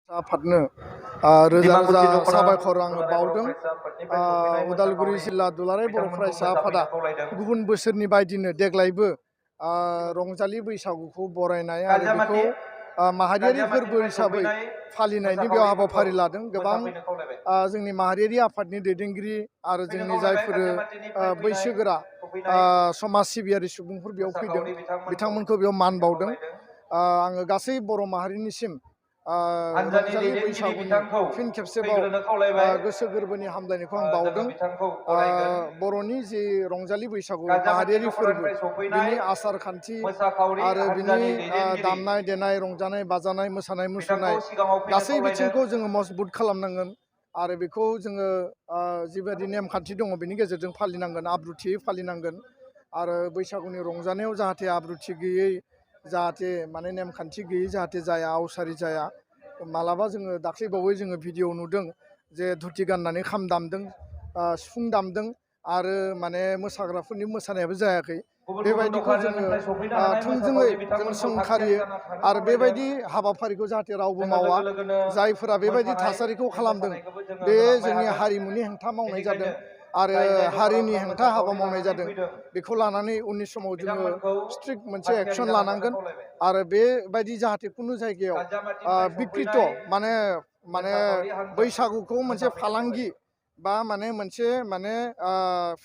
आफादनो रोजा रोजा साबायखर आङो बावदों। उदालगुरि जिल्ला दुलाराय बर' फरायसा आफादा गुबुन बोसोरनि बायदिनो देग्लायबो रंजालि बैसागुखौ बरायनाय आरो बेखौ माहारियारि फोरबो हिसाबै फालिनायनि बेयाव हाबाफारि लादों। गोबां जोंनि माहारियारि आफादनि दैदेनगिरि आरो जोंनि जायफोर बैसोगोरा समाज सिबियारि सुबुंफोर बेयाव फैदों, बिथांमोनखौ बेयाव मान बावदों। आङो गासै बर' माहारिनिसिम रंजालि बैसागुनि फिन खेबसेबाव गोसो गोरबोनि हामलायनायखौ आं बावदों। बर'नि जि रंजालि बैसागु माहारियारि फोरबो, बिनि आसार खान्थि आरो बिनि दामनाय देनाय, रंजानाय बाजानाय, मोसानाय मुसुरनाय गासै बिथिंखौ जोङो मजबुत खालामनांगोन आरो बेखौ जोङो जिबायदि नेमखान्थि दङ बेनि गेजेरजों फालिनांगोन, आब्रुथियै फालिनांगोन। आरो बैसागुनि रंजानायाव जाहाथे आब्रुथि गैयै, जाहाथे माने नेमखान्थि गैयै जाहाथे जाया, आवसारि जाया। मालाबा जोङो दाख्लैबावै जोङो भिडिअ नुदों जे धुति गाननानै खाम दामदों, सिफुं दामदों आरो माने मोसाग्राफोरनि मोसानायाबो जायाखै। बेबायदिखौ जोङो थोंजोङै जों सोंखारियो आरो बेबायदि हाबाफारिखौ जाहाथे रावबो मावा। जायफोरा बेबायदि थासारिखौ खालामदों बे जोंनि हारिमुनि हेंथा मावनाय जादों आरो हारिनि हेंथा हाबा मावनाय जादों। बेखौ लानानै उननि समाव जोङो स्ट्रिक्ट मोनसे एक्सन लानांगोन आरो बेबायदि जाहाथे कुनु जायगायाव बिकृत माने बैसागुखौ मोनसे फालांगि बा मोनसे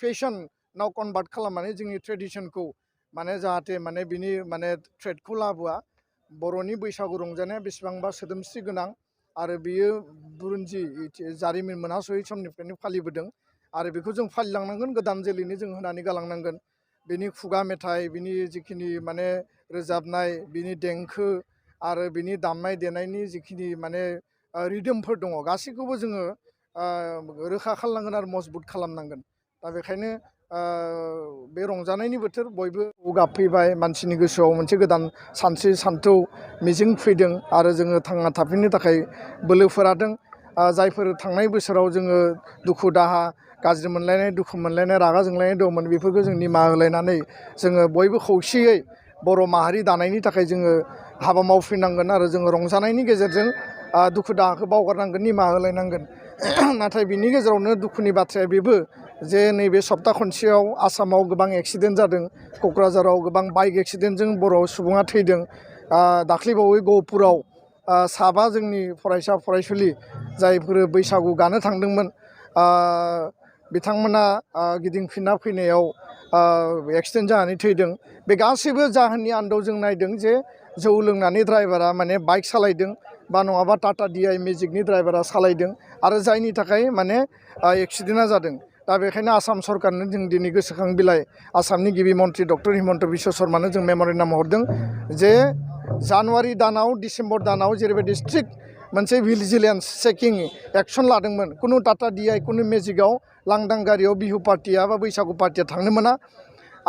फेशनाव कनभार्ट खालामनानै जोंनि ट्रेडिसनखौ जाहाथे बिनि थ्रेडखौ लाबोआ। बर'नि बैसागु रंजानाया बेसेबांबा सोदोमस्रि गोनां आरो बियो बुरन्जि जारिमिन मोनहासयै समनिफ्रायनो फालिबोदों आरो बेखौ जों फालिलांनांगोन, गोदान जोलैनो जों होनानै गालांनांगोन। बिनि खुगा मेथाइ, बिनि जिखिनि रोजाबनाय, बिनि देंखो आरो बिनि दामनाय देनायनि जिखिनि रिदोमफोर दङ, गासैखौबो जोङो रोखा खालामनांगोन आरो मजबुत खालामनांगोन। दा बेखायनो बे रंजानायनि बोथोर, बयबो गाबफैबाय, मानसिनि गोसोआव मोनसे गोदान सानस्रि सान्थौ मिजिं फैदों आरो जोङो थांना थाफिननो थाखाय बोलो फोरादों। जायफोर थांनाय बोसोराव जोङो दुखु दाहा, गाज्रि मोनलायनाय, दुखु मोनलायनाय, रागा जोंलायनाय दंमोन, बेफोरखौ जों निमाहा होलायनानै जोङो बयबो खौसेयै बर' माहारि दानायनि थाखाय जोङो हाबा मावफैनांगोन आरो जोङो रंजानायनि गेजेरजों दुखु दाहाखौ बावगारनांगोन, निमाहा होलायनांगोन। नाथाय बिनि गेजेरावनो दुखुनि बाथ्राया बेबो जे नैबे सप्ता खनसेयाव आसामाव गोबां एक्सिडेन्ट जादों। क'क्राझाराव गोबां बाइक एक्सिडेन्टजों बर' सुबुङा थैदों। दाख्लैबावै गहपुराव 7 जोंनि फरायसा फरायसुलि जायफोर बैसागु गानो थांदोंमोन, बिथांमोना गिदिंफिनना फैनायाव एक्सिडेन्ट जानानै थैदों। बे गासैबो जाहोननि आन्दोआव जों नायदों जे जौ लोंनानै ड्राइभारा बाइक सालायदों बा नङाबा टाटा DI मेजिकनि ड्राइभारा सालायदों आरो जायनि थाखाय एक्सिडेन्टआ जादों। दा बेखायनो आसाम सरकारनो जों दिनै गोसोखां बिलाइ आसामनि गिबि मन्त्रि डक्टर हिमन्त बिश्व शर्मानो जों मेम'रेन्डाम हरदों जे जानुवारि दानाव, डिसेम्बर दानाव जेरैबायदि स्ट्रिक्ट मोनसे भिजिलेन्स चेकिं एक्सन लादोंमोन, कुनु टाटा DI, कुनु मेजिकआव लांदां गारियाव बिहु पार्टिया बा बैसागु पार्टिया थांनो मोना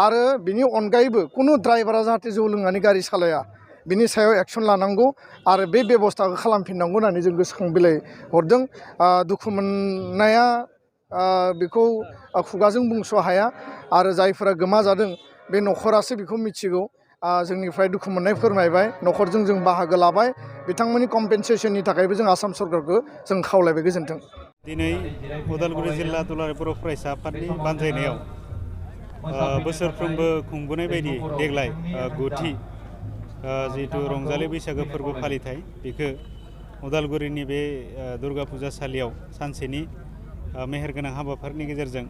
आरो बिनि अनगायैबो कुनु ड्राइभारा जाहाथे जौ लोंनानै गारि सालाया, बिनि सायाव एक्सन लानांगौ आरो बे बेबस्थाखौ खालामफिननांगौ होननानै जों गोसोखां बिलाइ हरदों। दुखु मोननाया बेखौ खुगाजों बुंस' हाया आरो जायफोरा गोमाजादों बे न'खरासो बेखौ मिथिगौ। जोंनिफ्राय दुखु मोननाय फोरमायबाय, न'खरजों जों बाहागो लाबाय, बिथांमोननि कम्पेनसेसननि थाखायबो जों आसाम सरकारखौ जों खावलायबाय। गोजोन्थों। दिनै उदालगुरि जिल्ला दुलाराय बर' फरायसा आफादनि बानजायनायाव बोसोरफ्रोमबो खुंबोनाय बायदि देग्लाय 9थि जिहेतु रंजालि बैसागो फोरबो फालिथाय, बेखौ उदालगुरिनि बे दुर्गा फुजासालियाव सानसेनि मेहेरगोनां हाबाफारिनि गेजेरजों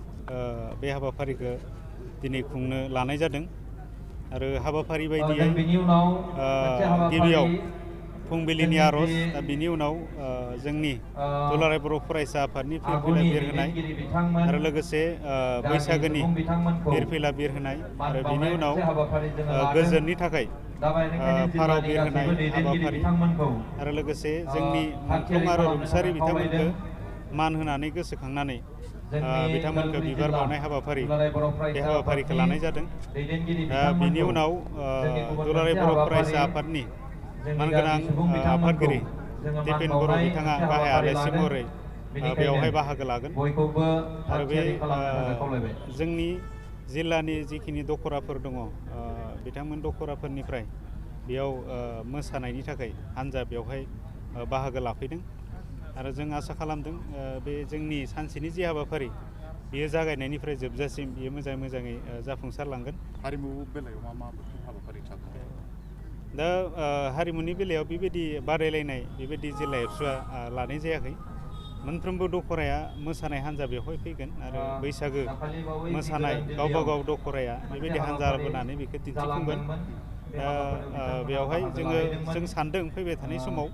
बे हाबाफारिखौ दिनै खुंनो लानाय जादों। आरो हाबाफारि बायदियै गिबियाव फुंबिलिनि आर'ज, दा बिनि उनाव जोंनि दुलाराय बर' फरायसा आफादनि फिरफिला बिरहोनाय आरो लोगोसे बैसागोनि फिरफिला बिरहोनाय आरो बिनि उनाव गोजोननि थाखाय फारौ बिरहोनाय हाबाफारि आरो लोगोसे जोंनि मुंख्लं आरो रुंसारि बिथांमोनखौ मान होनानै गोसोखांनानै बिथांमोनखौ बिबार बावनाय हाबाफारि, बे हाबाफारिखौ लानाय जादों। दा बिनि उनाव दुलाराय बर' फरायसा आफादनि मानगोनां आफादगिरि दिपेन बर' बिथाङा गाहाय आलासि महरै बेवहाय बाहागो लागोन आरो बे जोंनि जिल्लानि जिखिनि दखराफोर दङ, बिथांमोन दखराफोरनिफ्राय बेयाव मोसानायनि थाखाय हान्जा बेवहाय बाहागो लाफैदों आरो जों आसा खालामदों बे जोंनि सानसेनि जि हाबाफारि बेयो जागायनायनिफ्राय जोबजासिम बेयो मोजाङै जाफुंसारलांगोन। हारिमु बेलायाव मा हाबाफारि दा हारिमुनि बेलायाव बेबायदि बादायलायनाय बेबायदि जिल्ला एबसुआ लानाय जायाखै। मोनफ्रोमबो दखराया मोसानाय हान्जा बेवहाय फैगोन आरो बैसागो मोसानाय गावबा गाव दखराया बेबायदि हान्जा बोनानै बेखौ दिन्थिफुंगोन। बेवहाय जों सान्दों फैबाय थानाय समाव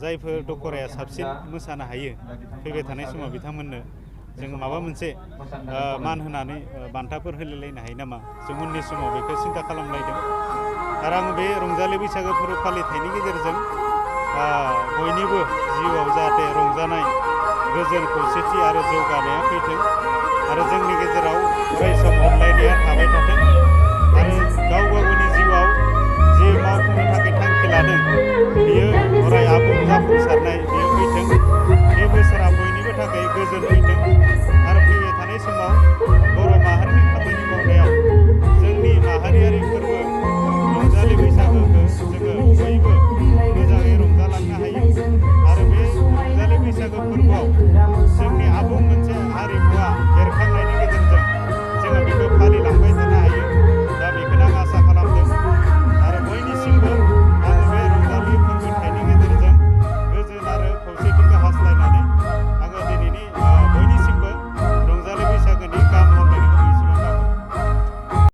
जायफोर दखराया साबसिन मोसानो हायो फैबाय थानाय समाव बिथांमोननो जों माबा मोनसे मान होनानै बान्थाफोर होलायलायनो हायो नामा जों उननि समाव बेखौ सिन्था खालामलायदों। आरो आं बे रंजालि बैसागो फोरबो फालिथायनि गेजेरजों बयनिबो जिउआव जाहाथे रंजानाय गोजोन खौसेथि आरो जौगानाया फैथों आरो जोंनि गेजेराव अरायसम अनलायनाया थाबाय थाथों आरो गाव गावनि जिउआव जि मावफुंनो थाखाय थांखि लादों बियो अराय आबुं जाफुंसारनाय